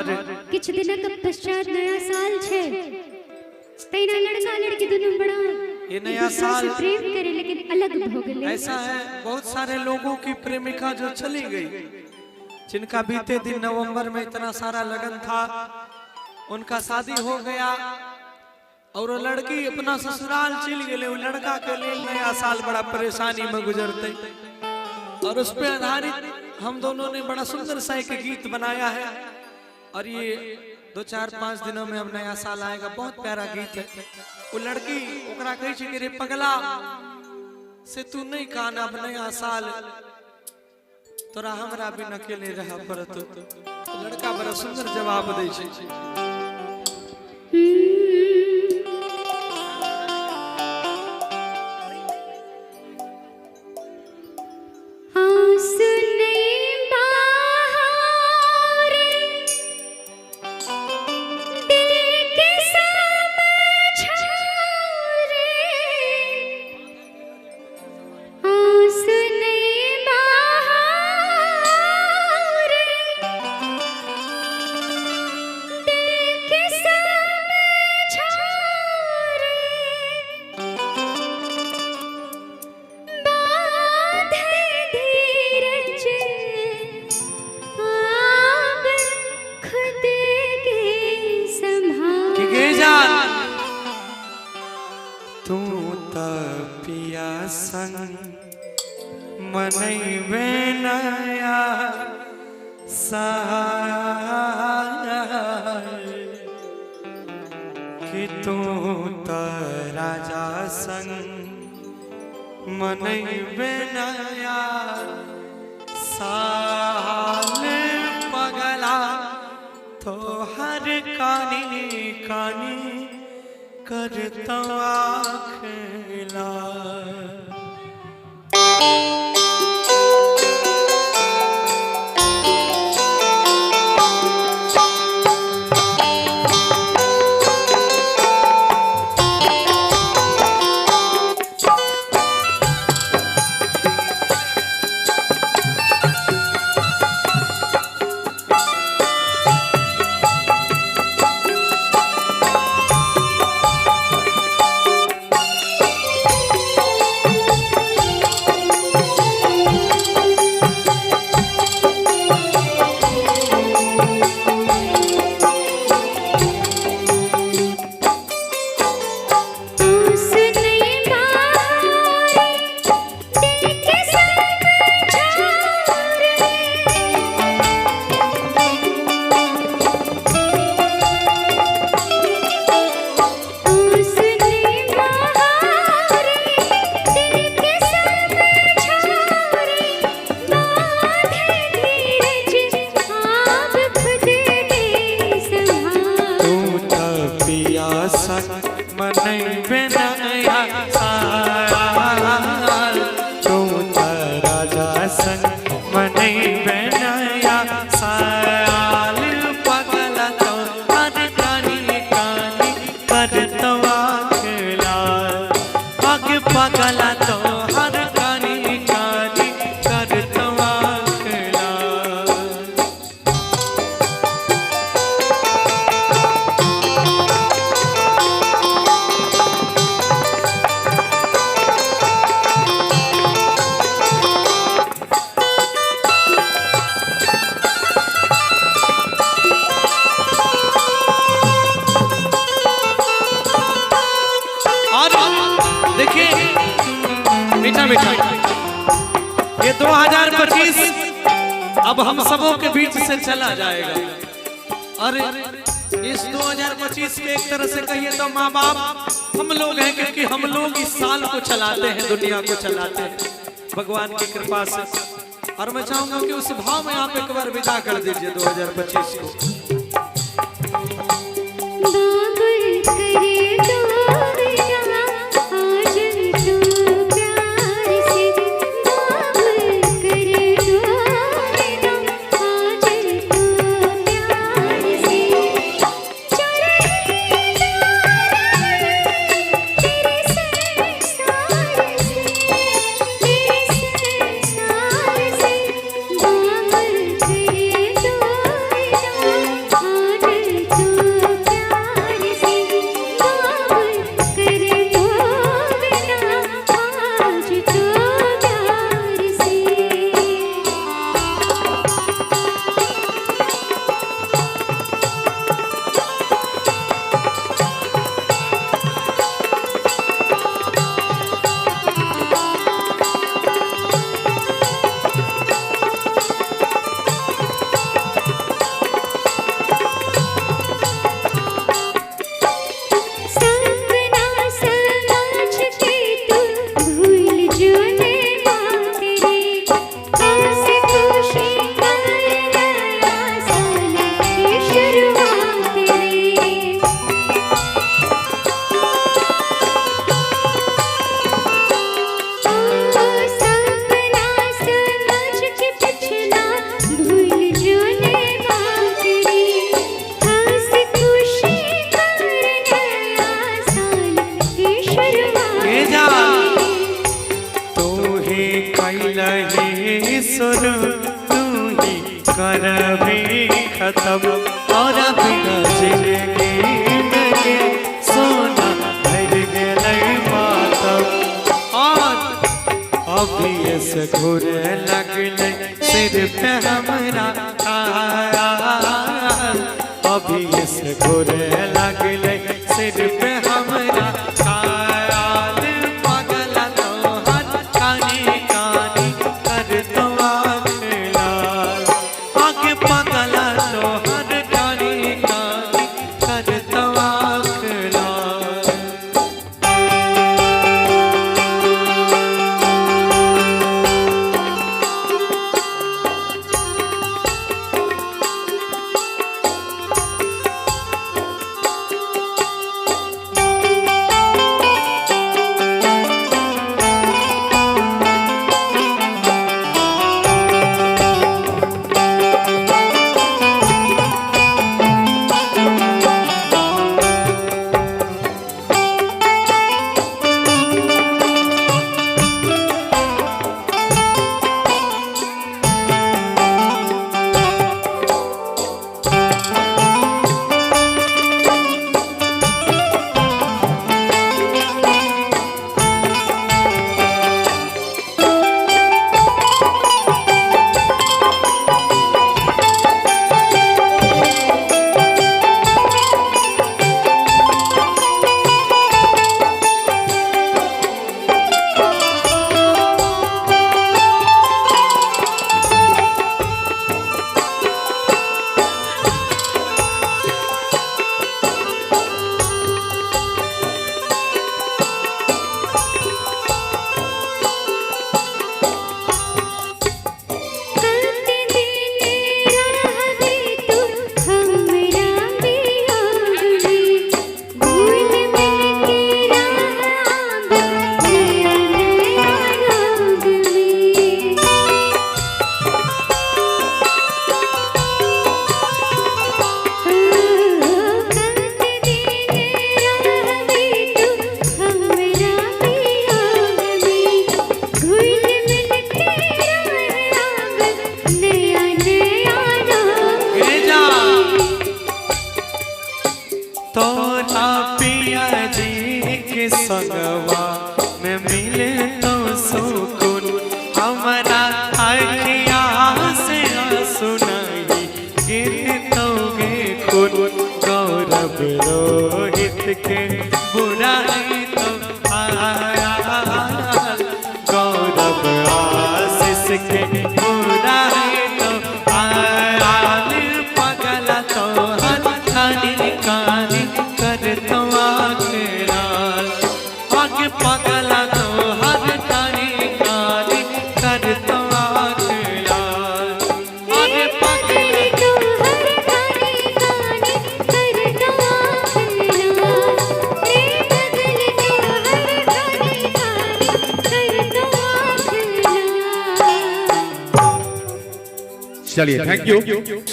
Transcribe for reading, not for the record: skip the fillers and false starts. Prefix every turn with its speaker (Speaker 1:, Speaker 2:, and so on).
Speaker 1: और
Speaker 2: किछु दिनक पश्चात नया साल छै, तहिना लड़का लड़की दोनों बड़ा
Speaker 1: ये नया
Speaker 2: एक दूसरा से
Speaker 1: साल
Speaker 2: प्रेम करे लेकिन अलग हो गए।
Speaker 1: ऐसा है, बहुत सारे लोगों की प्रेमिका जो चली गई, जिनका बीते दिन नवंबर में इतना सारा लगन था, उनका शादी हो गया और वो लड़की अपना ससुराल चल गए। वो लड़का के लिए नया साल बड़ा परेशानी में गुजरते और उस पे आधारित हम दोनों ने बड़ा सुंदर सा एक गीत बनाया है। और ये 2-4-5 दिनों में अब नया साल आएगा, बहुत प्यारा गीत है। वो लड़की ओकरा कहै छै कि रे पगला से तू नहीं कान, अब नया साल तोरा हमरा बिन अकेले रह पड़त। लड़का बड़ा सुंदर जवाब दै छै।
Speaker 2: आंसू नहीं बाहर दिल के समझा रे, आंसू नहीं बाहर दिल के समझा रे, बांधे धीरज आप खुद के संभाल।
Speaker 1: कि गे जान तू त पिया संग मनैबे नया साल, कि तू त राजा संग मनैबे नया साल, पगला तो हर कानी कानी करता खेला।
Speaker 2: आंसू नहीं बाहर दिल के समझा रे, आंसू नहीं बाहर दिल के समझा रे, बांधे धीरज आप खुद के संभाल।
Speaker 1: तू त पिया संग मनैबे नया साल, तू त राजा संग मनैबे नया साल, पगला तो हर कानी कानी करतवा खेला, पग पगला तो हर कानी कानी करतवा खेला। और देखिए मीठा मीठा ये 2025 अब हम सबों के बीच से चला जाएगा। और इस 2025 के एक तरह से कहिए तो माँ बाप हम लोग हैं, क्योंकि हम लोग इस साल को चलाते हैं, दुनिया को चलाते हैं भगवान की कृपा से। और मैं चाहूंगा कि उस भाव में आप एक बार विदा कर दीजिए 2025 को।
Speaker 2: बाबुल करे दो विदा आज तू प्यार से, बाबुल करे दो विदा आज तू प्यार से, तेरे संसार से, तेरे संसार से, बाबुल करे दो विदा।
Speaker 1: मातम तोरा बिना जिंदगी में गे सोना भर गेलै मातम। और अभी से घूरे लगलै सिर पे हमरा काल, अभी से घूरे लगलै सिर पे हमरा काल। पगल तोहर कानी कानी कर तो आँख लाल, आगे पगल तोहर कानी कानी कर तो आँख लाल।
Speaker 2: कते दिन रहबे तू हमरा वियोग में, भूल मिल के रहब नया नया रोग में। कते दिन रहबे तू हमरा वियोग में, घुल मिल के रहब नया नया रोग
Speaker 1: गिरिजा।
Speaker 2: में।
Speaker 1: तोरा पिया जी के संगवा में मिले तो सुकून, हमारा अखिया से आंसू नहीं गिर तो गे खून। गौरव रोहित के बुराई तो आया, गौरव आशीष के बुराई तो आया। पगल तोहर कानी कानी कर तो आँख लाल, आगे पगल तोहर कानी कानी कर तो आँख लाल। आगे पगल
Speaker 2: पगल तोहर कानी कानी कर तो आँख लाल, रे पगल तोहर कानी कानी कर तो आँख लाल।
Speaker 3: चलिए, thank you.